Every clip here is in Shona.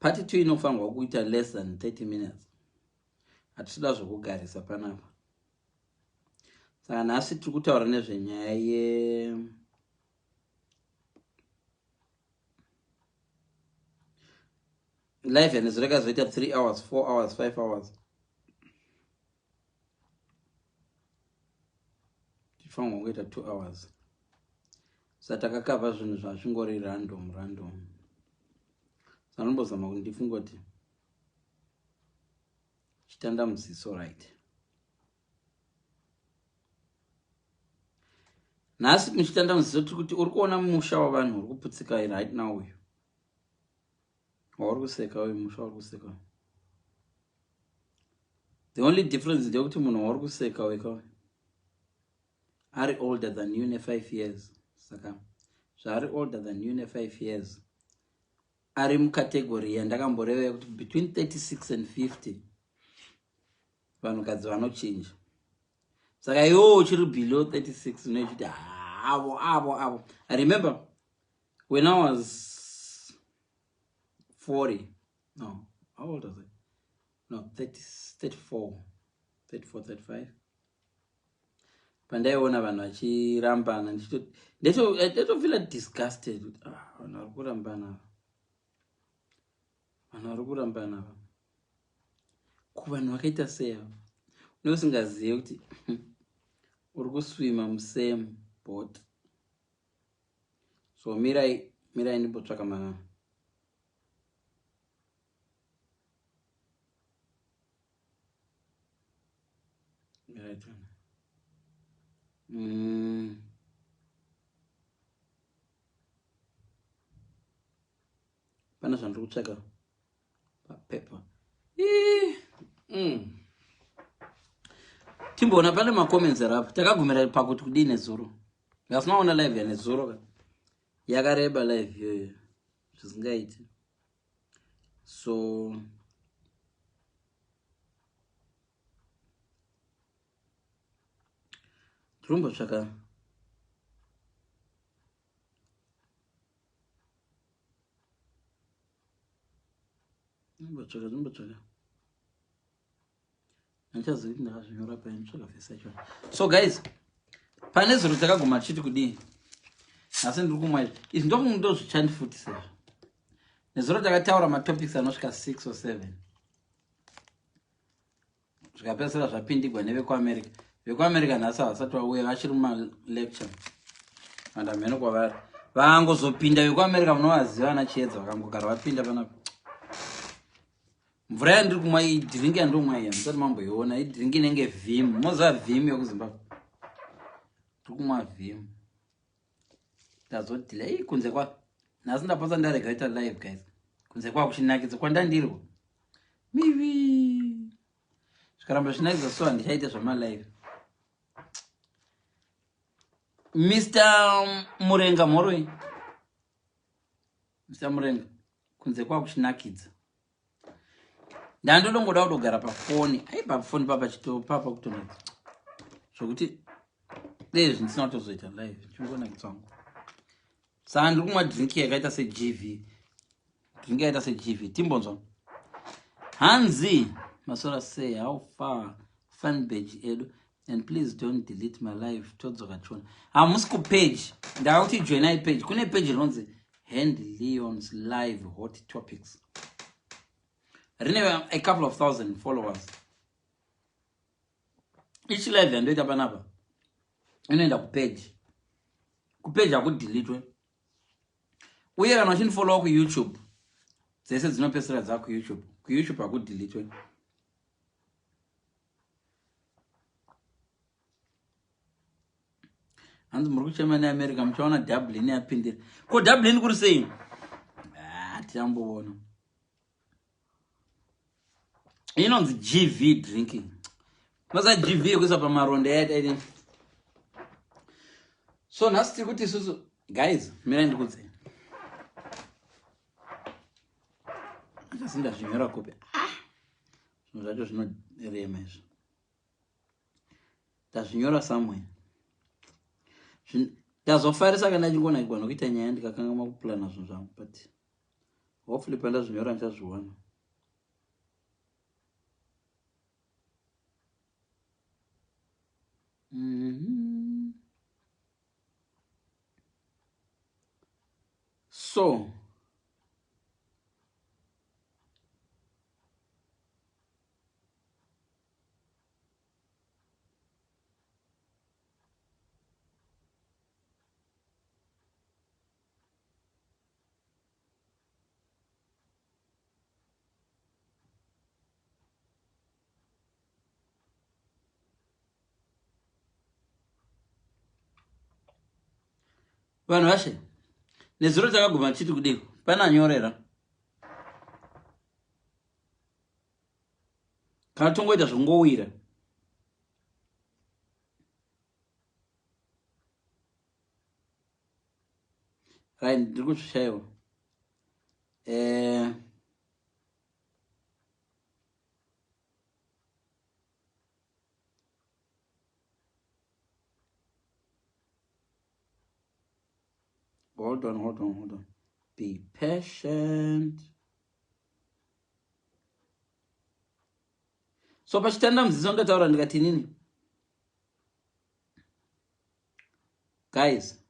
Part 2 inofanirwa kuita less than 30 minutes. Hatitoda zvokugarisa panapa. Saka nhasi tiri kutaura nezvenyaya ye live yanezuro yakazoita 3 hours, 4 hours, 5 hours. Tifanirwa kuita 2 hours. Saka takakavha zvinhu zvazvingori random random. Saka ndombozama kuti ndifunge kuti chitanda muziso right. Nhasi muchitanda muziso tiri kuti uri kuona musha wavanhu uri kuputsika right now uyu. Wauri kuseka uyu musha uri kuseka. The only difference ndeyekuti munhu wauri kuseka weka ari older than you ne 5 years. Saka zvaari older than you ne 5 years ari mucategory yandakamboreva yekuti between 36 and 50 vanhukadzi vanochinja. Saka iwewo uchiri below 36 unochiti avo avo avo. I remember when I was 40, no, how old was I? No, 30, 34, 34, 35. Pandaiona vanhu vachirambana ndetofila disgusted kuti vanhu vari kurambana, vanhu vari kurambana ava. Ko vanhu vakaita sei ava? Une usingazive kuti uri kuswima musame boat. So mirai, mirai ndimbotsvaka ma mirai tione. Pane zvandiri kutsvaka papepa. Timboona pane macomments ari apa. Takagumira pakuti kudii nezuro. Ndasinaona live yanezuro ka. Yakareba live iyoyo zvisingaiti. So tirombotsvaka mbotsvaka mbotsvaka handichazivi kuti ndakazvinyora pai, nditsvaka vhesi yacho. So guys, pane zuro takaguma tichiti kudii? Nhasi ndiri kumwa izvi, izvi ndozvichandifutisa izvi. Nezuro takataura matopics anosvika 6 or 7, zvikapedzisira zvapindigwa nevekuAmerica. VekuAmerica nhasi havasati vauya, vachiri mumalecture and hamheno kwavari. Vangozopinda vekuAmerica munovaziva, ana Chiedza, vakangogara vapinda panapa. Mvura yandiri kumwa iyi, drink yandiri kumwa iyi, hamusati mamboiona. Idrink inenge Vim. Moziva Vim yekuZimbabwe? Tiri kumwa Vim. Ndazodhila ii kunze kwa nhasi ndapotsa ndarega kuita live guys. Kunze kwa kuchinakidza kwandandirwa mivi, zvikaramba zvinakidza so handichaita zvamalive. Mr Murenga, mhoroi Mr Murenga. Kunze kwa kuchinakidza, ndandodongoda kutogara pafoni. Ai, pafoni papa chito papa kutonakidza zvokuti dei zvindisina kutozoita live, chingonakidza wangu. Saka ndiri kumwa drink yakaita seGV, drink yakaita seGV. Timbonzwa hanzi masora say how far fan page edu, and please don't delete my live. Todzoka tiona hamusi kupage. Ndakakuti joinai page. Kune page rinonzi Hand Leons Live Hot Topics, rine a couple of thousand followers. Each live yandoita panapa inoenda kupage. Kupage hakudelitwe. Uye kana uchindifollowa kuYouTube, dzese dzinopesera dzakuYouTube. KuYouTube hakudelitwe. Hanzi muri kuchema neAmerica, muchaona Dublin yapindira. Ko Dublin kuri sei? Ah, tichamboona. Inonzi GV drinking. Maza GV yekuisa pamaronda yaita. So nhasi tiri kuti isusu guys, mirai ndikudze. Asi ndazvinyora kupi? Ah, zvinhu zvacho zvinorema izvi. Ndazvinyora somewhere. Ndazofarisa kana ndichingonakirwa nokuita nyaya ndikakangama kuplana zvinhu zvangu, but Hopefully pandazvinyora ndichazviwana. So Vanhu vashe, nezuro takaguma tichiti kudii? Pane anyorera kana tongoita zvongowira. Right, ndiri kuzvishaiwa. Eh, hold on, hold on, hold on. Be patient. So pachitanda mudzidzo ndataura ndikati inini guys,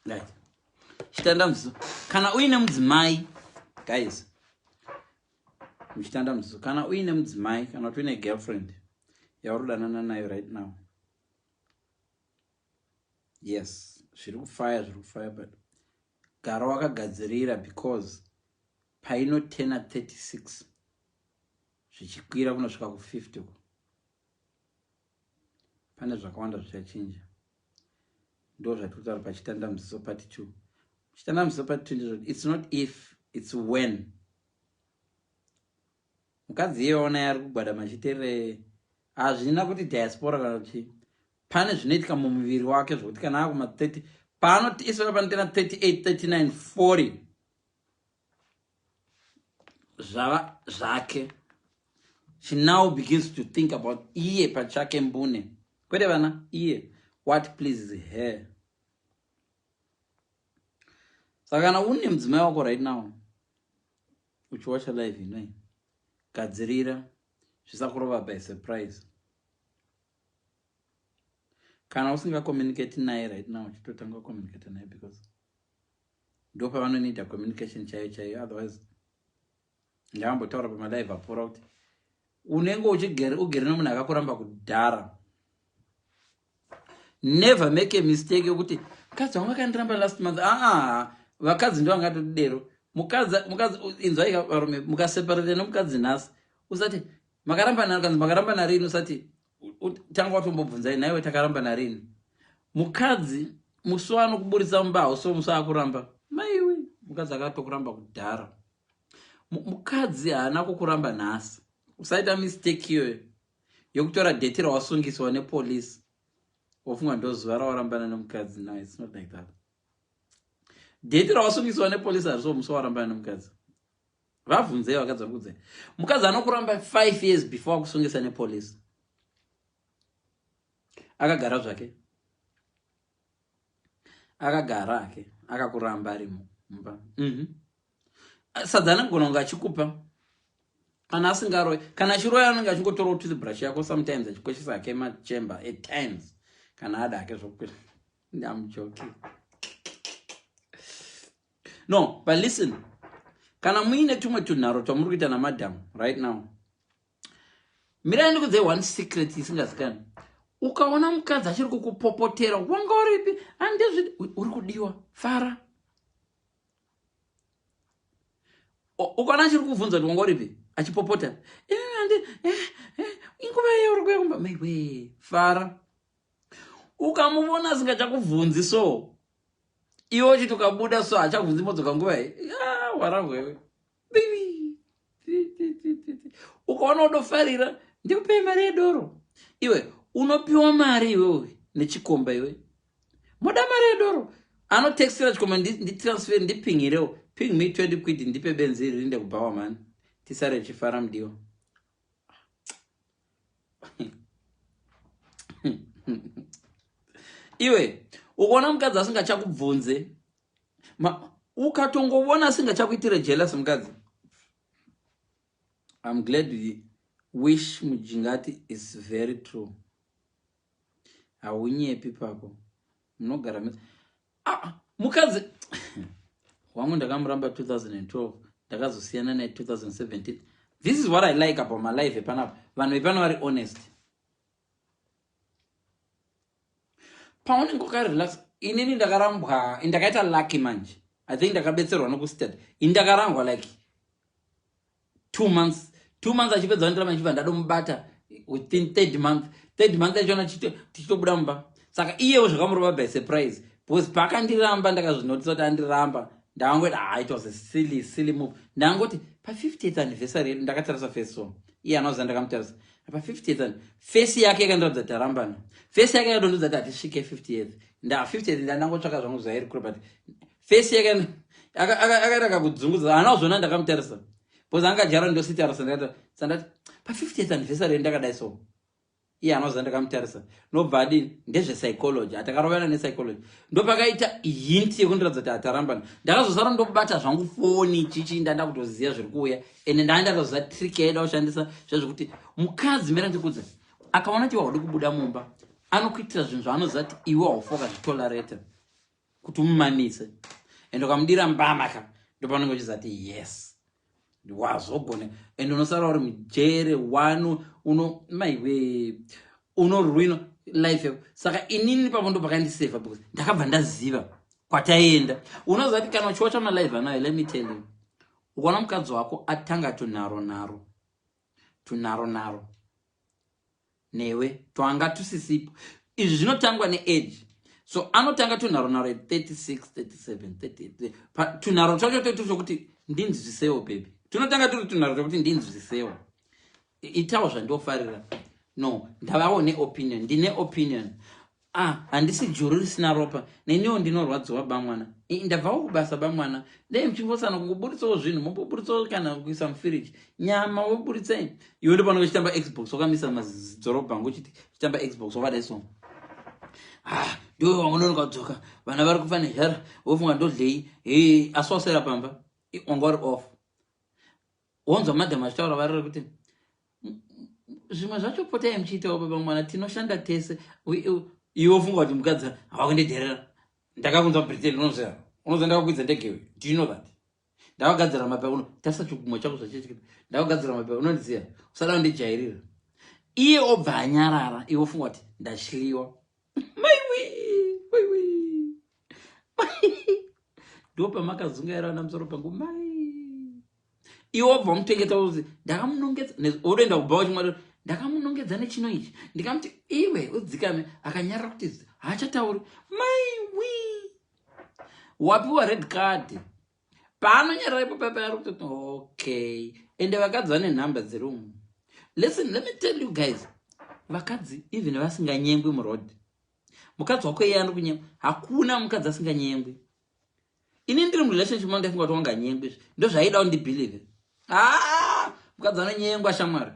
right, chitanda mudzidzo kana uine mudzimai, guys, muchitanda mudzidzo kana uine mudzimai kana kuti uine girlfriend yauri kudanana nayo right now, yes, zviri kufaya, zviri kufaya, but gara wakagadzirira because painotena 36 zvichikwira kunosvika ku50 uko pane zvakawanda zvichachinja. Ndo zvatiri kutaura pachitanda muziso part 2. Chitanda muziso part 2 ndizvo, it's not if, it's when. Mukadzi iye waona yari kugwada machiterere, hazvina kuti diaspora kana kuti pane zvinoitika mumuviri wake zvokuti kana akuma 30 paanoti isora panotena 38, 39, 40 zvava zvake, she now begins to think about iye pachake mbune, kwete vana, iye, what pleases her. Saka kana une mudzimai wako right now uchiwatcha live inoi, gadzirira zvisakurova by surprise. Kana usingacommunicate naye right now, uchitotanga kucommunicate naye because ndo pavanonida communication chaiyo chaiyo. Otherwise ndambotaura pamalive apfuura kuti unenge uchigere ugere nomunhu akakuramba kudhara. Never make a mistake yokuti mukadzi wangu akandiramba last month. Aa, vakadzi ndo vangatodero. Mukadzi, mukadzi, inzwai varume, mukaseparate nomukadzi nhasi, usati makaramba kanzi makaramba narini, usati tanga watombobvunzai naiwe takaramba narini. Mukadzi musi waanokuburitsa mumba hausiwo musi akuramba. Maiwe, mukadzi akatokuramba kudhara. Mukadzi haana kukuramba nhasi. Usaita mistake iyoyo yokutora date rawasungiswa nepolisi wofunga ndozuva rawarambana nemukadzi. No, it's not like that. Date rawasungiswa nepolisi harisiwo musi wawarambana nemukadzi. Vabvunzei vakadzi vakudzai, mukadzi anokuramba 5 years before akusungisa nepolisi akagara zvake, akagara hake, akakuramba arimo mumba. Sadza anogona kunge achikupa kana asingaroyi. Kana achiroya anenge achingotorawo toothbrush yako sometimes, achikweshesa hake machember at times kana ada hake zvokukwesha. I'm joking. No, but listen, kana muine tumwe tunharo twamuri kuita namadam right now, mirai ndikudze one secret isingazikani. Ukaona mukadzi achiri kukupopotera, wanga uripi, handizvi, uri kudiwa, fara. Ukaona achiri kuvhunza kuti wanga uripi, achipopota, inguva iyo uri kuya kumba, maiwe, fara. Ukamuvona asingachakubvunzi so, iwe uchiti ukabuda so hachabvunzi, modzoka nguva iyi, warahwewe baby. Ukaona udofarira, ndikupei mari yedoro. Iwe unopiwa mari iwewe nechikomba, iwe moda mari yedoro, anotextira chikomba, nditransfer, ndipingirewo, ping me 20 quid, ndipe benzi iri rinde kubhawa mani, tisare chifara mudiwa. Iwe ukaona mukadzi asingachakubvunze, ukatongovona asingachakuitire jealous mukadzi. I'm glad we wish mujingati is very true. Haunyepi papo. Munogara ah, mukadzi wangu ndakamuramba 2012, ndakazosiyana naye 2017. This is what I like about my life epanapa. Vanhu vepano vari honest. Paunenge wakarelax, inini ndakarambwa, ndakaita lucky manje. I think ndakabetserwa nokustad. Ini ndakarambwa like 2 months, 2 months achipedza wandiramba, ndichibva ndadomubata within third month. Third month yachona tichitobuda mumba. Saka iyewo zvakamurova by surprise, because paakandiramba ndakazvinotisa kuti andiramba. Ndakangoti, ah, it was a silly silly move. Ndangoti pa50th anniversary yedu ndakatarisa face so, iye anoziva ndakamutarisa pa50th, face yake yakandiratidza kuti tarambana. Face yake yakatondudza kuti hatisvike 50th. Nda 50th ndandangotsvaka zvangu zvairi kure, but face yake akaita kakudzungudza. Haana kuzviona ndakamutarisa because angajara ndositarisa. Ndakati sandati pa50th anniversary ndakadai so, iye anoziva ndakamutarisa. Nobva adini? Ndezvepsychology, hatakarovana nepsychology. Ndopakaita hint yekundiratidza kuti hatarambana. Ndakazosara ndobata zvangu foni chichi, ndanda kutoziva zviri kuuya, ende ndaa ndatoziva trick yaida kushandisa zvezvekuti mukadzi mera ndikudza akaona kuti iwe haudi kubuda mumba, anokuitira zvinhu zvaanoziva kuti iwe haufoka zvitolerate kuti umumamise. Ende ukamudira mbama ka, ndopaunenge uchiziva kuti yes, wazogona. And unosara uri mujere one uno maiwe unorwino life yako. Saka inini papo ndo pakandisevha, because ndakabva ndaziva kwataienda. Unoziva kuti kana uchiwacha malive anayo, let me tell you, ukaona mukadzi wako atanga tunharo nharo tunharo nharo newe twanga tusisipo, izvi zvinotangwa neage. So anotanga tunharo nharo 36, 37, 38. Tunharo twacho toto twokuti ndinzwisewo baby, tunotanga turi tunharo twokuti ndinzwisewo, itawo zvandiofarira. No, ndavawo neopinion, ndine opinion. Ah, handisi juru risina ropa, neniwo ndinorwadziwa bamwana. Ndabvawo kubasa bamwana, dai muchimbosana kungoburitsawo zvinhu, momboburitsawo kana kuisa mufiriji nyama, woburitsai. Iwe ndopano uchitamba Xbox, wakamisa mazidzorobha ngo uchiti uchitamba Xbox wakadai so. Ah, ndiwe wangononoka kudzoka, vana vari kufa nezhara, wofunga ndodlei? He, asi waswera pamba wanga uri off, wonzwa madam achitaura variri kuti zvimwe zvacho potai muchiitawo baba mwana, tinoshanda tese. Iwe wofunga kuti mukadzi hawakundidherera. Ndakakunzwa Britain, unoziva, unoziva ndakakwidza ndege. Do you know that ndakagadzira mapepa? Uno tarisa chigumwe chako zvachiitika. Ndakagadzira mapepa, unondiziva, usada kundijairira. Iye obva anyarara, iwe wofunga kuti ndachliwa. Maiwi, maiwi, ndo pamakazungaira vana musoro pangu mai. Iwe wobva wamutengeta uzi ndakamunongedza, wotoenda kubva wachimwa, ndakamunongedza nechino ichi, ndikamuti iwe udzikame, akanyarara kuti haachatauri. Maiwi, wapiwa red card. Paanonyarara ipo papa ari kutoti okay. Ende vakadzi vane nhamba dziri umu. Listen, let me tell you guys, vakadzi even vasinganyengwi muroad, mukadzi wako iye ari kunyengwa. Hakuna mukadzi asinganyengwi. Ini ndiri murelationship mangu, ndafunga kuti wanganyengwi, ndo zvaida kundibelieve. Ah, mukadzi anonyengwa shamwari,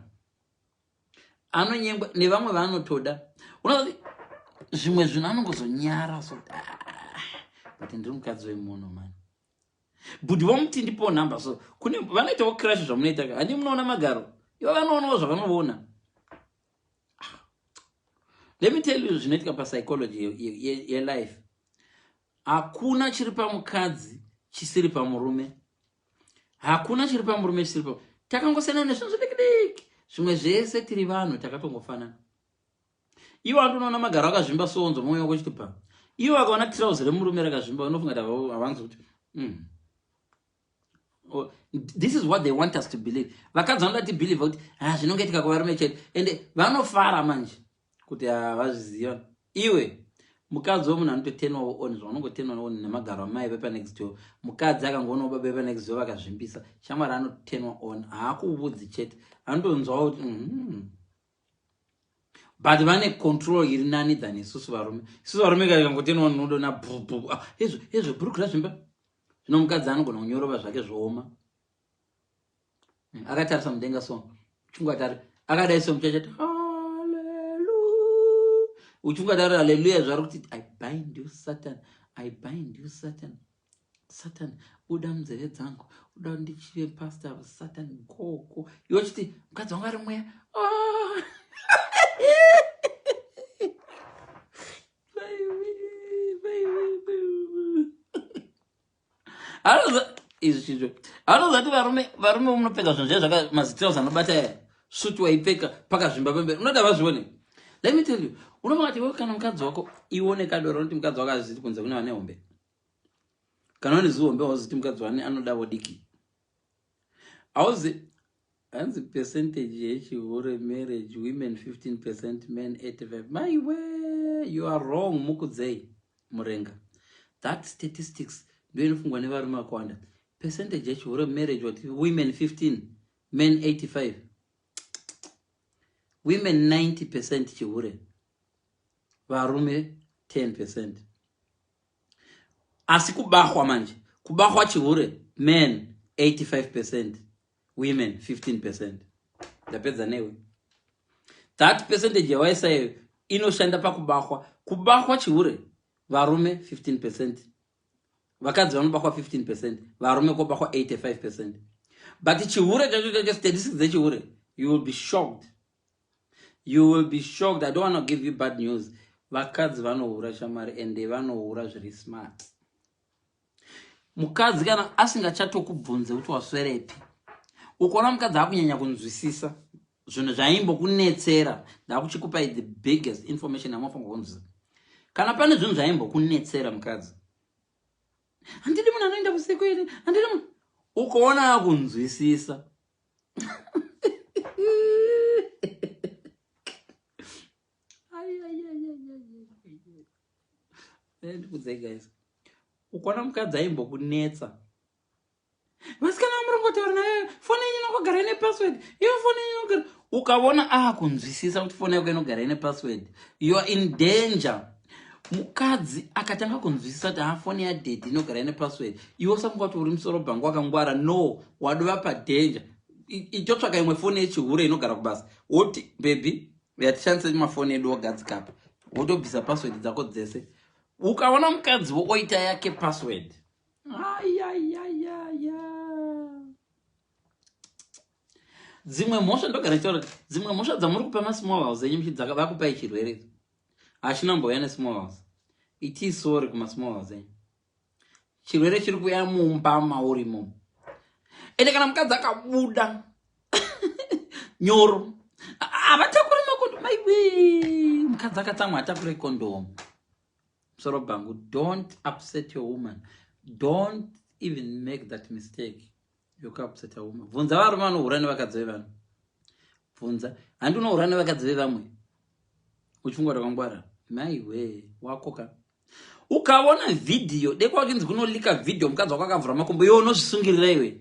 anonyengwa nevamwe vaanotoda. Unozi zvimwe zvinhu anongozonyara so, ah, but ndiri mukadzi wemunhu mani. But vomuti ndipo nhamba so, kune vanoitawo crash zvamunoita. Handi munoona magaro, ivo vanoonawo zvavanoona. Let me tell you zvinoitika papsychology yelife. Hakuna chiri pamukadzi chisiri pamurume, hakuna chiri pamurume chisiri pa. Takangosiyana nezvinhu zvidiki diki, zvimwe zvese tiri vanhu takatongofanana. Iwo andonoona magaro akazvimba soonzo mwoyo wako chiti pa. Iwo akaona tirauzi remurume rakazvimba, unofunga kuti havanzi kuti Oh, this is what they want us to believe. Vakadzi vanoda tibelieve kuti ha, zvinongoitika kuvarume chete, ende vanofara manje kuti havazviziva. Iwe mukadzi wemunhu anototenwawo on zvaunongotenwa on nemagaro amai vepanext door. Mukadzi akangoonawo baba vepanext door vakazvimbisa, shamwari, anotenwa on. Haakuvudzi chete, anotonzwawo kuti But vane control iri nani than isusu varume. Isusu varume kakangotenwa unodona bhubu. Ah, izvo izvo bhuruku razvimba. Zvino mukadzi anogona kunyorova zvake zvooma, akatarisa mudenga so, chingwatari akadai so, muchachati haleluya. Uchifunga tauri haleluya zvari kuti I bind you Satan, I bind you Satan. Satan buda munzeve dzangu, uda ndichive pastor Satan go go. Iwe uchiti mukadzi wangu ari mweya. Oh. Izvi chizvo anozati varume varume munopfeka zvinhu zviya zvaka mazitraus anobata aya suti waipfeka pakazvimba pemberi unoda vazvione. Let me tell you, unofunga kuti iwe kana mukadzi wako ione kadoro unoti mukadzi wako azviti kunze kune vane hombe. Kana une zihombe wauziti mukadzi wane anoda vodiki. Hauzi hanzi percentage yechihure marriage women 15% men 85. My way, you are wrong mukudzei murenga. That statistics ndo inofungwa nevarume vakawanda. Percentage yechihure marriage what women 15 men 85. Women 90% chihure. Varume 10%. Asi kubahwa manje, kubahwa chihure men 85%, women 15%. Ndapedza newe. That percentage yawaisa iyo inoshanda pakubahwa. Kubahwa chihure varume 15%. Vakadzi vanobahwa 15%, varume kobahwa 85%. But chihure chacho chacho statistics dzechihure, you will be shocked. You will be shocked. I don't want to give you bad news. Vakadzi vanohura shamari ende vanohura zviri smart. Mukadzi kana asingachatokubvunze kuti waswerepi, ukaona mukadzi akunyanya kunzwisisa zvinhu zvaimbokunetsera, ndakuchikupai the biggest information yamunofanirwa kunzwisisa. Kana pane zvinhu zvaimbokunetsera mukadzi, handidi munhu anoenda usiku ini, handidi munhu, ukaona akunzwisisa ndikudzai guys, ukaona mukadzi aimbokunetsa, vasikana vamurongotaura nayo, foni yenyu inongogara ine password, iyo foni yenyu inogara, ukaona akunzwisisa kuti foni yako inogara ine password, you are in danger. Mukadzi akatanga kunzwisisa kuti ha foni yadaddy inogara ine password, iwe usafunga kuti uri musoro bhangu wakangwara. No, wadova padanger. Itotsvaka imwe foni yechihure inogara kubasa, woti baby yatishandise mafoni edu, wogadzikapa, wotobvisa password dzako dzese. Ukaona mukadzi oita yake password, ayayayaya, dzimwe mhosva ndogara ndichitaura kuti dzimwe mhosva dzamuri kupa masmall house enyu muchidzaka vakupai chirwere hachina mbouya nesmall house. It is sorry kumasmall house enyu, chirwere chiri kuuya mumba mauri imomo. Ende kana mukadzi akabuda nyoro havatakuri makondomu, maiwe, mukadzi akatsamwa hatakure kondomu. Musoro bhangu, don't upset your woman. Don't even make that mistake yokuupset a woman. Bvunza varume vanohura nevakadzi vevanhu, bvunza. Handi unohura nevakadzi vevamwe uchifunga kuti wakangwara? Maiwe, wakoka. Ukaona vhidhiyo dekwa uchinzi kunolika vhidhiyo, mukadzi wako akavhura makumbo, iwe unozvisungirira iwe.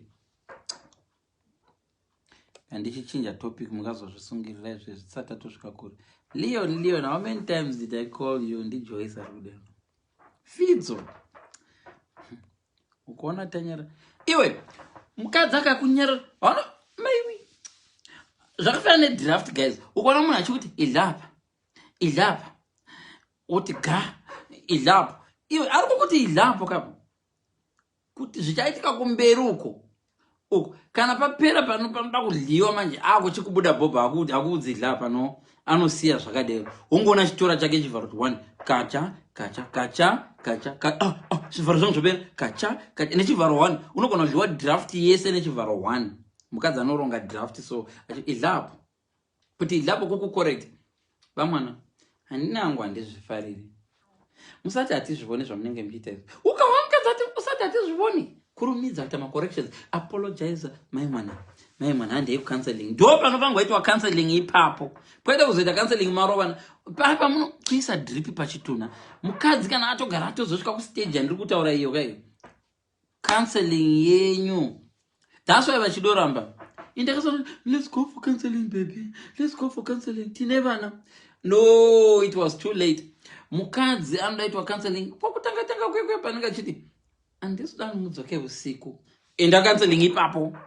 Handichichinja topic, mukazozvisungirira izvezvi tisati tatosvika kure. Leon, Leon, how many times did I call you? NdiJoyce ari kudero. Fidzo, ukuona tanyara iwe, mukadzi akakunyarara ano maiwi, zvakafanana nedraft guys. Ukaona munhu achikuti idlapa, idlapa, woti ga idlapo, iwe ari kukuti idlapo kapo kuti zvichaitika kumberi uko uko kana papera pano panoda kudliwa manje akuchikubuda bhobha akuudzi idla pano, anosiya zvakadero. Wongoona chitora chake chivharo kuti one kacha kacha kacha kacha ka, ah, ah, zvivharo zvangu zvopera, kacha kacha nechivharo one. Unogona kudliwa draft yese nechivharo one. Mukadzi anoronga draft so idlapo kuti idlapo kukucorrect vamwana handinangu handizvifariri. Musati hatizvivoni zvamunenge muchiita izvi. Ukawa mukadzi ati usati hatizvivoni, kurumidza kuita macorrections, apologize. Mai mwana, mai mwana, handei kucounseling. Ndo panofanirwa itwa counseling ipapo, kwete kuzoita counseling marovana papa munokuisa drip pachitunha. Mukadzi kana atogara atozosvika kustage yandiri kutaura iyo kaiyo, counseling yenyu, that's why vachidoramba. Indakasa, let's go for counseling baby, let's go for counseling, tine vana. No, it was too late. Mukadzi anoda itwa counseling kwakutanga tanga kwekwe panenge achiti handisi kuda mudzoke usiku. Enda counseling ipapo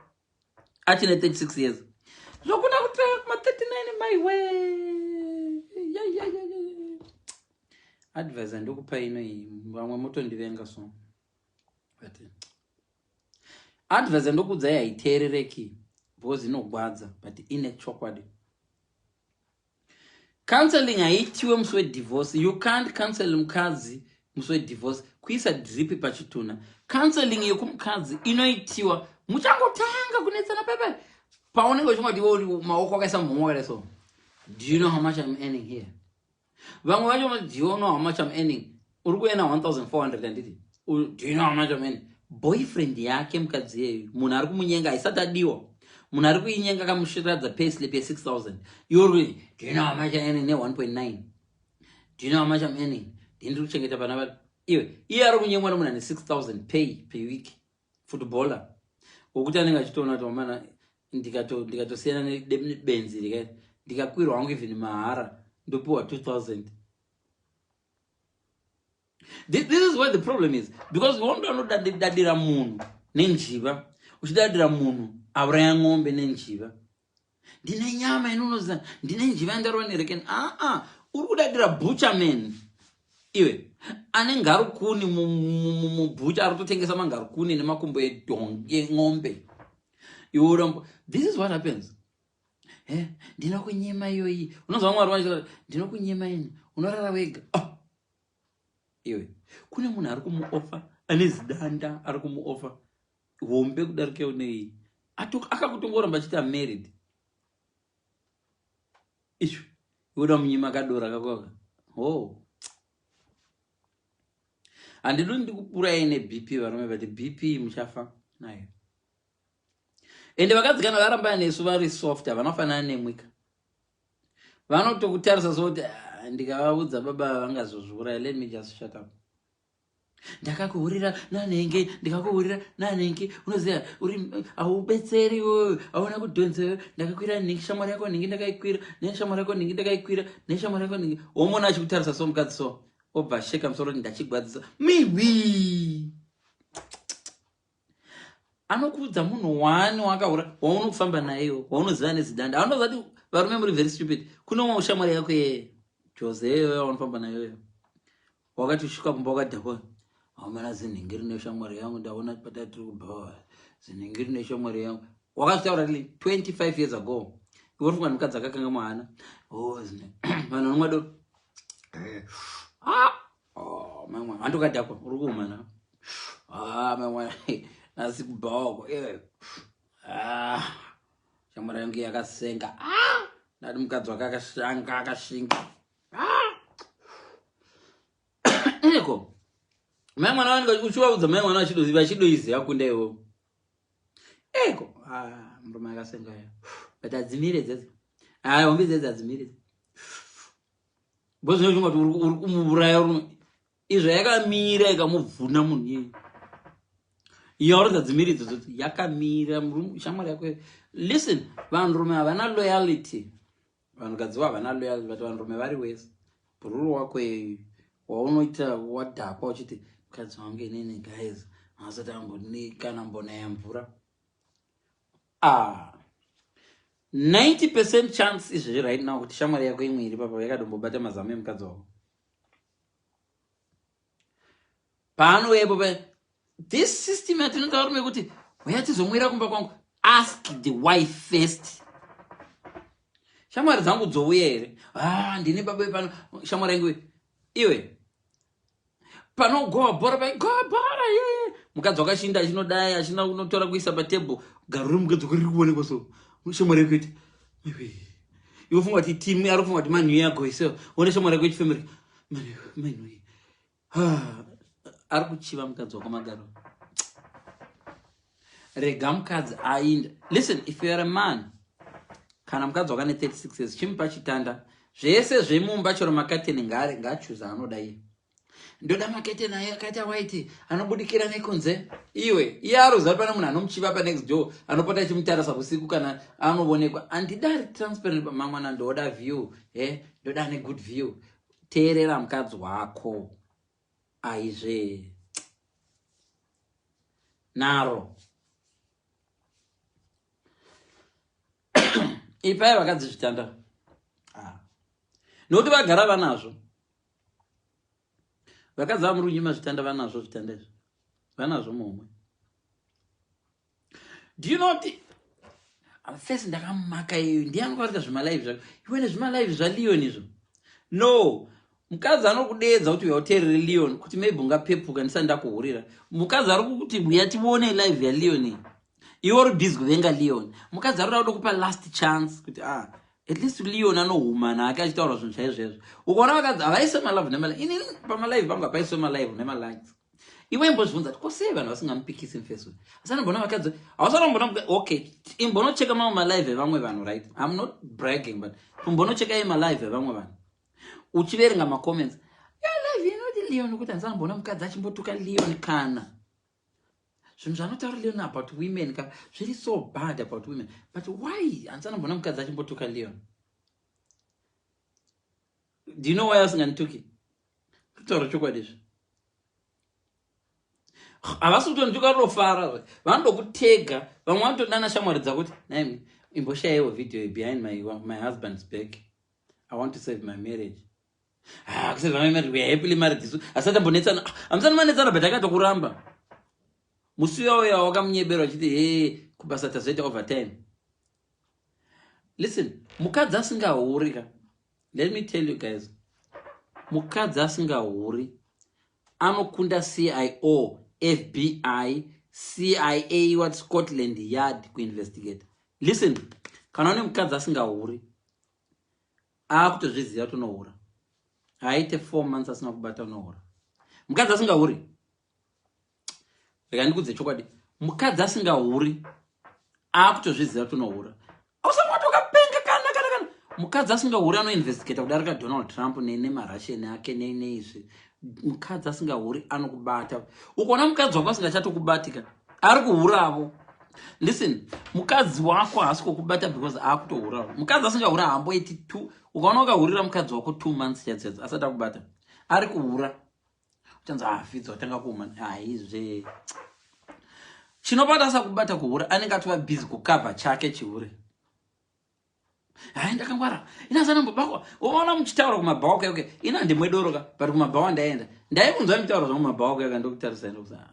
achine 36 years, zvokuda kuti ma39, maiwe. Advice andikupa ino iyi, vamwe motondivenga, so but advice andokuudzai haiteerereki because inogwadza, but ine chokwadi. Counseling haitiwe musi wedivorce. You can't counsel mukadzi musi wedivorce, kuisa drip pachitunha. Counseling yekumukadzi inoitiwa muchangotanga kunetsana pepe, paunenge uchingoti iwe maoko akaisa muhomwe wakadai so, "Do you know how much I'm earning here?" Vamwe vacho, "Do you know how much I'm earning?" Uri kuena 1400, handiti? "Do you know how much I'm earning?" Boyfriend yake, mukadzi yeyu, munhu ari kumunyenga, haisati adiwa, munhu ari kuinyenga akamushiradza payslip ye6000. Iwe uri, "Do you know how much I'm earning?" Ne1.9. "Do you know how much I'm earning? Ndini kuchengeta vana vari." Iwe, iye ari kunyengwa nemunhu ane 6000 pay per week, footballer, wokuti anenge achitoona kuti wamana, ndikatosiyana nebenzi, ndikakwirwa hangu even mahara, ndopiwa 2000. This is where the problem is, because wondo anodadira munhu nenjiva, uchidadira munhu auraya ng'ombe nenjiva. "Ndine nyama inonoza, ndine njiva yandarova nerekeni." Aa, uri kudadira butcherman iwe ane ngarukuni mubhucha, ari kutotengesa mangarukuni nemakumbo edhongi, eng'ombe. Iwe urombo. This is what happens. "Ndinokunyima iyoyi." Unonzwa Mwari vachitaura, "Ndinokunyima ini, unorara wega." Oh. Iwe, kune munhu ari kumuofa ane zidanda, ari kumuofa hombe kudarika unei, akakutongoramba achiti married izvo, iwe munyima kadora kakoka. Oh, handidi ndikupurai neBP, varume, but BP muchafa nayo. Ende vakadzi kana varamba nesu vari soft, havanofanana nemwika, vanotokutarisa sokuti, "Ah, ndikavaudza baba vangazozviuraya, let me just shut up." "Ndakakuhurira nanhenge, ndikakuhurira nanhenge, unoziva uri haubetseri, hauna kudhonza. Ndakakwira nhingi, shamwari yako nhingi, ndakaikwira neshamwari yako nhingi, ndakaikwira neshamwari yako nhingi." Womona achikutarisa so mukadzi so, obva asheka musoro kuti ndachigwadzisa miwi. Anokuudza munhu wani wakahura waunokufamba naiwo, waunoziva nezidanda. Anoziva kuti varume muri very stupid. Kune umwe shamwari yako yeye Jose iyoyo waunofamba nayoyo, wakati usvika kumba wakadhakwa, "Aumana zinhingi rine shamwari yangu, ndaona patatiri kubhawa zinhingi rine shamwari yangu." Wakazvitaura ri 25 years ago. Iwe uri funga mukadzi akakanga muhana. Oh, vanhu vanomwa doro. Ah, oh, mamwe handokadhakwa, uri kuumana. "Ah, mamwe nasi kubhawako." Ah, shamwari yangu yakasenga. Ah, ndati mukadzi wake akashanga, akashinga. Ah. Eko mai mwana vanenge uchivaudza, mai mwana vachidoiziva kunda iwo. Eko, ah, murume akasenga yo, but adzimire dzedze, ah, hombe dzedze adzimire bozvinochunga kuti uri kumuuraya rume. Izvo yakamira ikamubvuna munhu iyeye, yauri dzadzimiri idzodzo yakamira shamwari yako. Listen, vanhurume havana loyalty, vanhukadzi havana loyalty, but vanhurume vari wese. Bhururu wako waunoita wadhakwa uchiti, "Mukadzi wangu inini, guys, asati amboni kana mbona yamvura." Ah, 90% chance izvezvi right now kuti shamwari yako imwe iri papa yakadombobata mazamu emukadzi wako paanowepo. This system yatinoita varume kuti uya tizomwira kumba kwangu, ask the wife first. "Shamwari dzangu dzouya here?" "Ah, ndine baba pano, shamwari yangu." Iwe panogowa bhora, paigowa bhora yeye, mukadzi wakashinda achinodai, achina kunotora kuisa patebho, garo remukadzi wako riri kuonekwa. So shamwari yako iti, iwe funga kuti timu ari kufunga kuti manhu yagoisewa, one shamwari yako ichifemereka, manhu ari kuchiva mukadzi wako magaro. Rega mukadzi ainde. Listen, if you are a man, kana mukadzi wakane 36 years, chimupa chitanda, zvese zvemumba, chero makateni ngaachuza anoda iye. "Ndoda maketeni ayo akaita white, anobudikira nekunze." Iwe, iye aruziva pane munhu anomuchiva panext door, anopota achimutarisa usiku kana anoonekwa. "Handidari transparent, mamwana, ndoda view, e ndoda ane good view." Teerera mukadzi wako, aizve naro. Ipai vakadzi zvitanda. Ah. Nokuti vagara vanazvo. Vakadzi vamuri kunyima zvitanda vanazvo zvitanda izvi, vanazvo muhomwe. Do you know kuti first ndakamaka iyo ndiani kwaita zvimalive zvako iwe nezvimalive zvaLeon izvo? No, mukadzi anokudeedza kuti uya uteerere Leon kuti maybe ungapepuka ndisati ndakuhurira. Mukadzi ari kukuti uya tione live yaLeon iyi, iwe uri busy kuvenga Leon. Mukadzi ari kuda kutokupa last chance kuti ah, at least Leon anohumana ake achitaura zvinhu chaizvezvo. Ukaona vakadzi havaise malove nemalive, ini pamalive pangu hapaiswe malive nemalikes. Iwe imbozvibvunza kuti kosei vanhu vasingamupikisi mufacebook? Asanombona vakadzi hausanomboona. Okay, imbonocheka mamwe malive evamwe vanhu, right? I'm not bragging, but imbonocheka iye malive evamwe vanhu uchiverenga macomments ya live inoti Leon, kuti handisanomboona mukadzi achimbotuka Leon kana zvinhu zvanotaura Leon about women ka zviri so bad about women, but why handisanomboona mukadzi achimbotuka Leon? Do you know why asingandituki? Kutaura chokwadi, izvi havasi kutondituka, rofara vanodokutega. Vamwe vanotodana shamwari dzako kuti naimi imboshayiwo video behind my husband's back, I want to save my marriage. Ah, kusave my marriage? We are happily married isu, asati ambonetsana. Hamusati manetsana, but akatokuramba musi uya wakamunyebera uchiti he kubasa tazoita overtime. Listen, mukadzi asingahuri ka, let me tell you guys, mukadzi asingahuri anokunda CIO, FBI, CIA, what, Scotland Yard kuinvestigate. Listen, kana une mukadzi asingahuri, aakutozviziva kuti unohura, haaite 4 months asina kubata unohura. Mukadzi asingahuri, rega ndikudze chokwadi, mukadzi asingahuri aakutozviziva kuti unohura. Usamwati ukapenga kana mukadzi asingahuri anoinvestigata kudarika Donald Trump nemaRussian ake neizvi. Mukadzi asingahuri anokubata. Ukaona mukadzi wako asingachatokubatika, ari kuhuravo. Listen, mukadzi wako haasi kukubata because aakutohuravo. Mukadzi asingahuri haamboiti two. Ukaona ukahurira mukadzi wako 2 months chaidzo asati akubata, ari kuhura. Uchanzi afidza ah, watanga kuuma haizve. Chinobata asakubata kuhura, anenge atova busy kukavha chake chihure. Hai, ndakangwara inazanambobakwa. Ukaona muchitaura kumabhawa okay, ina handimwe doro ka, but kumabhawa ndaenda, ndaikunzwa mitaura zvangu kumabhawa okay, ndokutarisa ndokusa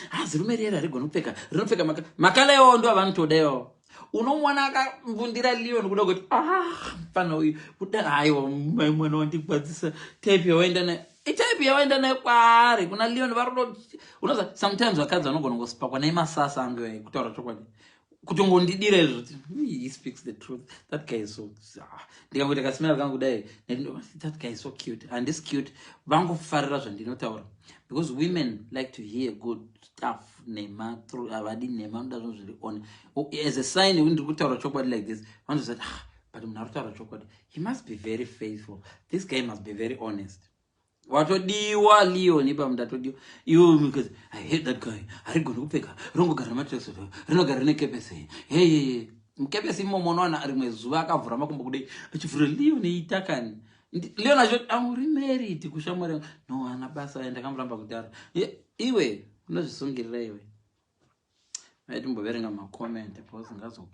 hazi rume riye harigoni kupfeka, rinopfeka makala iwawo ndo avanotoda iwawo. Unomuwana akambundira Leon kuda kuti ah, mufana uyu kuda. Haiwa, mai mwana wandigwadzisa. Type yawaenda nayo, itype yawaenda nayo kwaari kuna Leon varodo. Unoza sometimes vakadzi vanogona kusipakwa nemasasa angu kutaura chokwadi, kutongondidira izvo kuti he speaks the truth, that guy is so ah, ndikangoita kasimira kangu kudai, that guy is so cute. Handisi cute, vangofarira zvandinotaura because women like to hear good stuff. Nhema havadi, nhema anoda zvinhu zviri on as a sign yekuti ndiri kutaura chokwadi like this. Vanozoti ah, but munhu ari kutaura chokwadi, he must be very faithful, this guy must be very honest. Watodiwa Leon ipa, ndatodiwa iwe because I hate that guy, harigoni kupfeka, rinongogara nematracksuit, rinogara rine kepesi. Heyeye, mukepesi imomo unowana rimwe zuva akavhura makumbo kudai, achivhura Leon itakani. Leon achoti am remarried kushamwari. No, ana basa, ndakamuramba kudhara. Iwe unozvisungirira iwe. Aitimboverenga macomment because ngazo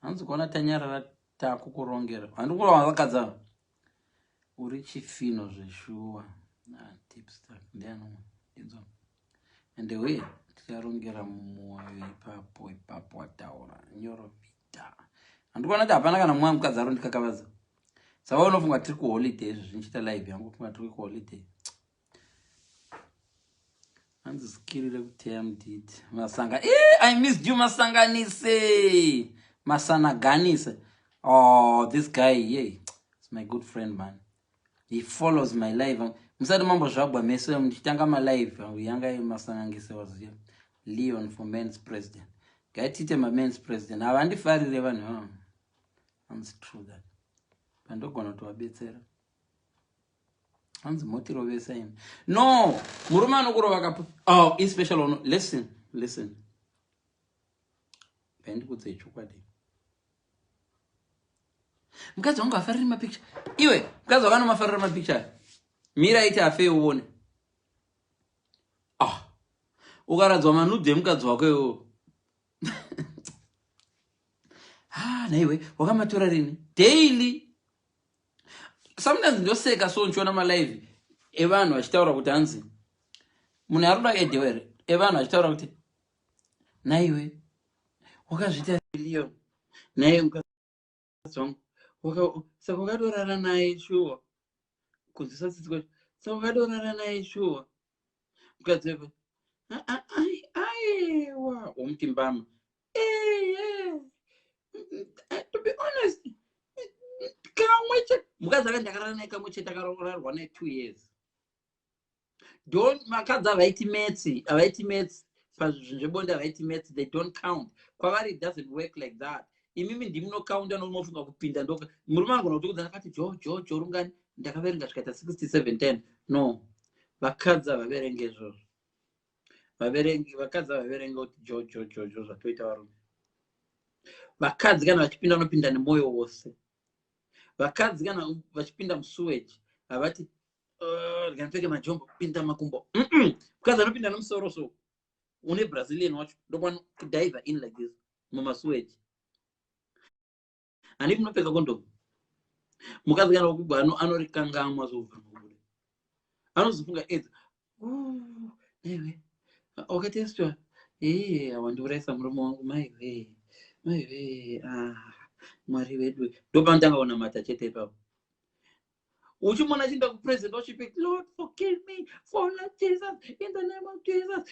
hanzi kuona tanyarara takukurongera. Handikurova vakadzi. Uri chifino zveshuwa ndianomwe ndinzwa ende uye ticharongera mumwoyo ipapo ipapo. Wataura nyorovita. Handikuona kuti hapana kana mumwe mukadzi ari ndikakavadza. Saka unofunga tiri kuholiday izvo zvinchiita live yangu, funga tiri kuholiday. Hanzi skiri rekuteya mudhidhi masanga. I missed you, masanganise, masanaganise. Oh, this guy, yeah, it's my good friend, man. He follows my live. Musati mambozvagwa meso muchitanga malive yanga masangangise waziya. Leon for men's president. Ngaitiite mamen's president. Havandifarire vanhu ivavo. Hanzi true that pandogona kutovabetsera. Hanzi motirovesa imi. No, murume anokurova kapu. Oh, especially ono, listen, listen, ngaindikudzei chokwadi. Mukadzi wangu hafariri mapicture. Iwe mukadzi wako anomafarira mapicture? Mira iti afe uone. Ah, ukaradzwa manudes emukadzi wako iwowo. Ah, naiwe wakamatora rini? Daily. Sometimes ndoseka so ndichiona malive evanhu vachitaura kuti hanzi munhu ari kuda edewa here, evanhu vachitaura kuti naiwe wakazviita Leon, naiwe mukadzi wangu, saka wakadorara naye shuwa? Kunzwisa tsitsi kwacho, saka wakadorara naye shuwa? Mukadzi wepe aiwa, womuti mbama. Eye, to be honest, kamwe chete. Mukadzi aka ndakarara naye kamwe chete, akararwa naye 2 years. Don't, makadzi havaiti maths, havaiti maths pazvinhu zvebonde, havaiti maths. They don't count. Kwavari it doesn't work like that. Imimi ndimunokaunda, nomunofunga kupinda ndo murume anogona kutokudza akati jo jo jo rungani, ndakaverenga zvikaita 67 10. No, vakadzi havaverenge izvozvo. Vaverengi, vakadzi havaverenge kuti jo jo jo jo zvatoita varume. Vakadzi kana vachipinda, vanopinda nemwoyo wose. Vakadzi kana vachipinda musewage havati, "Ndikandipfeke majombo kupinda makumbo." Mukadzi anopinda nemusoro, so une Brazilian wacho ndokwana kudive in like this mumasewage. Handii munopfeka kondomu. Mukadzi kana wakugwa anorikangamwa zobva kubuda, anozofunga aids. Naiwe wakatestwa? Ee, wandiurayisa murume wangu. Maiwe, maiwe, ah, Mwari wedu. Ndopanotanga kunamata chete ipapo. Uchimona achienda kupresident worship, "Lord, forgive me for Lord Jesus, in the name of Jesus."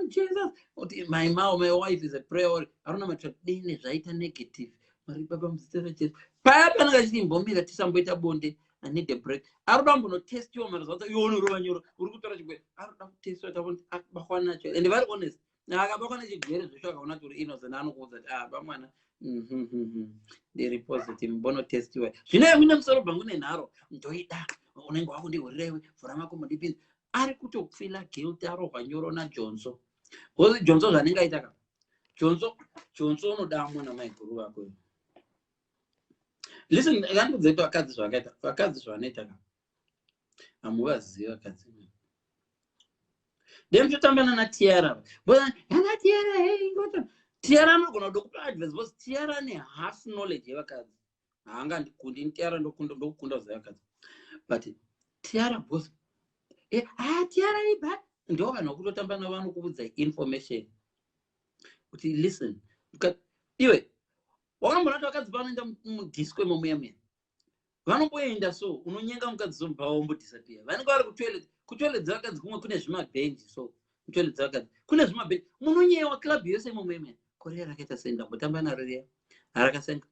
Jesus. My mom, my wife is a prayer. Arona dini zvaita negative. Mwari Baba, muzita raJesu. Paya panenge achiti imbomira, tisamboita bonde, I need a break. Aroda kumbonotestiwa maresults. Iwe unorova nyoro, uri kutora chigwere. Aroda kutestiwa, taona akabatwa nacho. And very honest. Akabatwa nechigwere zvesho, akaona kuti uri innocent, anokuudza kuti, "Ah, bamwana, ndiri positive, mbonotestiwa." Zvino mune musoro bhangu nenharo, ndoida unenge wakundihurirewe, vhura makumbo ndipinze. Ari kutofeela guilt, arohwa nyoro naJonso. Because Jonso zvanenge aita ka, Jonso, Jonso unodamwa namaiguru vako. Listen, ngandikuudze kuti vakadzi zvavakaita, vakadzi zvavanoita ka, hamuvazivi vakadzi. Demuchotambana naTiara, ana Tiara, hey, ngota Tiara anogona kuda kupa advice because Tiara ane half knowledge yevakadzi. Haangandikundi Tiara, ndokukunda kuziva vakadzi. But Tiara boss, ah, Tiara iba ndo vanhu vakutotamba navo, vanokuudza information kuti listen, iwe wakambona kuti vakadzi panoenda mudisco imomuya muya, vanomboenda so unonyenga mukadzi so mubva wambodisappear. Vanenge vari kutoilet. Kutoilet dzevakadzi kumwe kune zvimabhenji, so kutoilet dzevakadzi kune zvimabhenji, munonyewa club yose imomuya muya. Korea rakaita sei? Ndambotamba naro riya harakasenga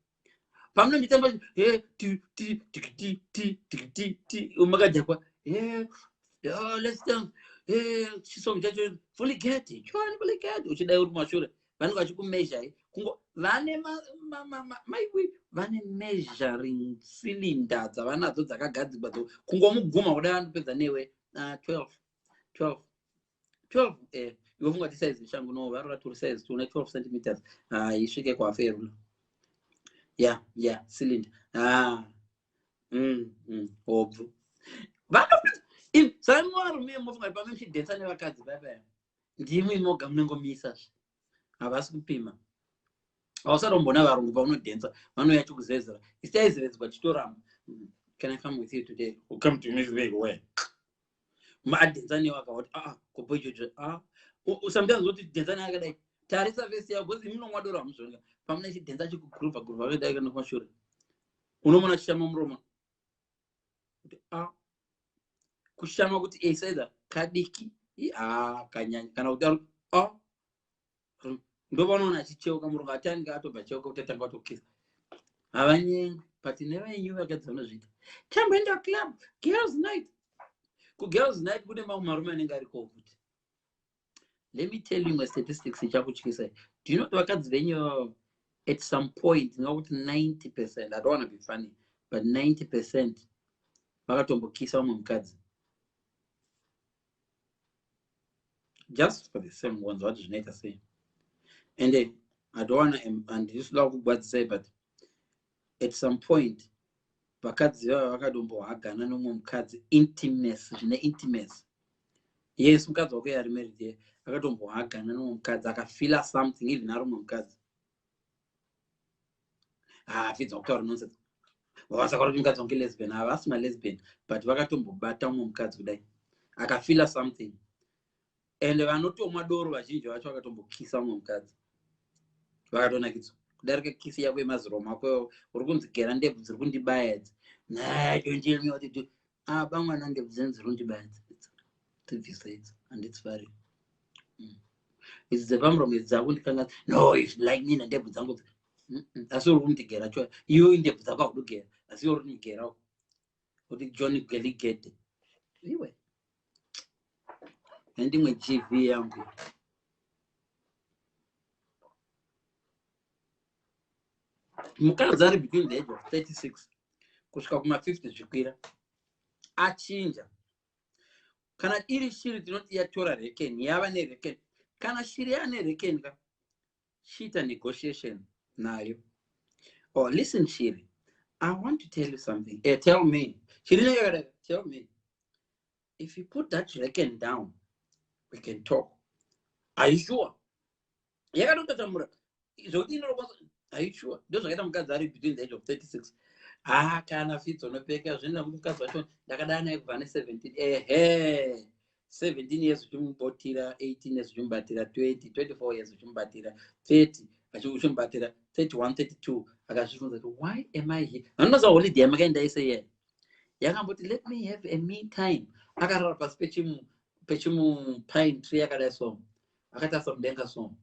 pamunonditamba he ti ti tiki ti ti tiki ti ti, makadhakwa he, oh, let's dance he, chisong chacho fully get choni fully get, uchidai uri kumashure, vanenge vachikumeasurai kungo vane maiwi, vane measuring cylinder dzavanadzo dzakagadzirwa dzo kungomuguma kudai vanopedza newe. 12 12 12, iwe funga ti size shangu no varora turi size tune 12 centimeters, isvike kwaferula ya cylinder, ah, hobvu. Saka varume mofunga kuti pame muchidhensa nevakadzi paya ndimwi moga munengomisa zve, havasi kupima. Hausatombona varungu paunodhensa vanouya chikuzezera. Isi taizeredzwa chitoramba. "Can I come with you today?" "Will come to me today where?" Maadhensa newe akawati, "Aa, kopo ichocho." Ah, sometimes woti dhensa naye akadai, tarisa face yako, because imi nomwa doro hamuzvonga. Pamuna chidhensa chikuguruvha guruvha akadai kana kumashure, unomona chishama muromo kuti a kushama kuti eisaidha kadiki a kanyanya kana kuti a ndopanoona achicheuka murongo atange atobva cheuka kuti atanga kutokisa. Havanyengi, but nevenyu vakadzi vanozviita. Tamboenda club, girls night. Kugirls night kune mamwe marume anenge ariko kuti, let me tell you my statistics ichakutyisai. Do you know kuti vakadzi venyu at some point, ndingakuti 90%, I don't want to be funny, but 90% vakatombokisa vamwe mukadzi just for the same ones vati zvinoita sei? And I don't wanna, handisi kuda kugwadzisai, but at some point vakadzi vava vakadombohagana nomumwe mukadzi, intimacy, zvine intimacy. Yes, mukadzi wako yari married ye akatombohagana nomumwe mukadzi, akafeela something even ari mumwe mukadzi. Hafidza kutaura nonsense. Vasaka kuti mukadzi wangu lesbian, havasi malesbian, but vakatombobata umwe mukadzi kudai akafila something. And vanotomwa doro vazhinji vacho vakatombokisa umwe mukadzi vakatonakidzwa kudarika kisi yako yemaziro mako. Uri kunzi gera ndebvu dziri kundibaya idzi. Najonjemiwatito aba mwana, ndebvu dzeni dziri kundibaya idzi, tibvisa idzi, handidzifariri idzi dzepamuromo idzi dzakundikanga. No, if like me nandebvu dzangu, asi uri kundigera cho iwe ndebvu dzako haudugera, asi iwe uri kundigera kuti John Geligede iwe nandimwe GV yangu. Mukadzi ari between the age of 36 kusvika kuma50 zvikwira achinja. Kana iri shiri tinoti yatora rekeni, yava nerekeni. Kana shiri yaane rekeni ka, chiita negotiation nayo. Oh, listen shiri, I want to tell you something. Tell me. Shiri inenge, tell me. If you put that reken down, we can talk. Are you sure? Yakatotatamura zvokuti inorokwanisa. Are you sure? Ndozvakaita mukadzi ari between the age of 36. Ah, kana fitso unopfeka zvinoenda mukadzi wacho ndakadana naye kubva ne17. Ehe, 17 years uchimubotira, 18 years uchimubatira, 20, 24 years uchimubatira, 30 uchimubatira, 31, 32 akazvibvunza kuti why am I here? Vanonoziva holiday yamakaenda ese iye yakamboti let me have a me time. Akarara pasi pechimu pine tree yakadai so, akatarisa mudenga so,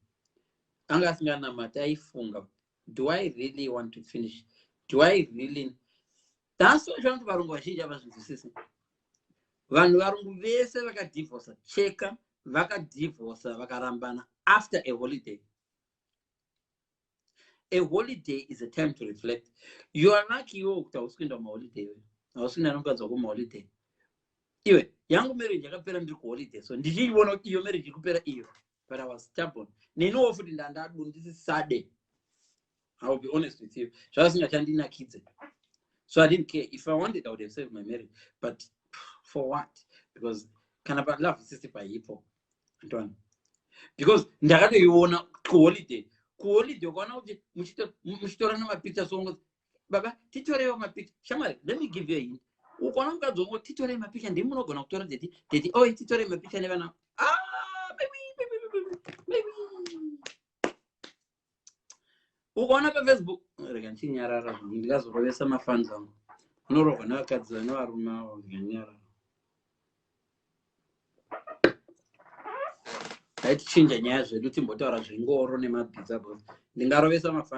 anga asinganamati, aifunga, do I really want to finish? Do I really? That's why kuti varungu vazhinji havazvinzwisisi. Vanhu varungu vese vakadhivhosa, cheka vakadhivhosa, vakarambana after a holiday. A holiday is a time to reflect. You are lucky iwo kuti hausi kuenda kumaholiday, iwe hausi kuenda nomukadzi wako kumaholiday. Iwe yangu marriage yakapera ndiri kuholiday, so ndichiiona kuti iyo marriage iri kupera iyo, but I was stubborn. Neniwo futi ndandadu ndisisade. I will be honest with you, zvakasingachandinakidze. So I didn't care. If I wanted, I would have saved my marriage, but for what? Because kana palove isisi paipo, antwana, because ndakatoiona kuholiday. Kuholiday ukaona kuti muchitora namapicture, songo baba titorewo mapicture. Shamwari, let me give you a hint. Ukaona mukadzi wangu, titorei mapicture, ndimi munogona kutora daddy, daddy oi, titorei mapicture nevana. Ah, baby, baby, baby, baby. Ukaona paFacebook, rega ndichinyarara zvangu, ndingazorovesa mafans angu. Unorohwa nevakadzi vane varume avo. Ndikanyarara, ngaitichinja nyaya zvedu, timbotaura zvengoro nemabhiza, bos ndingarovesa mafans.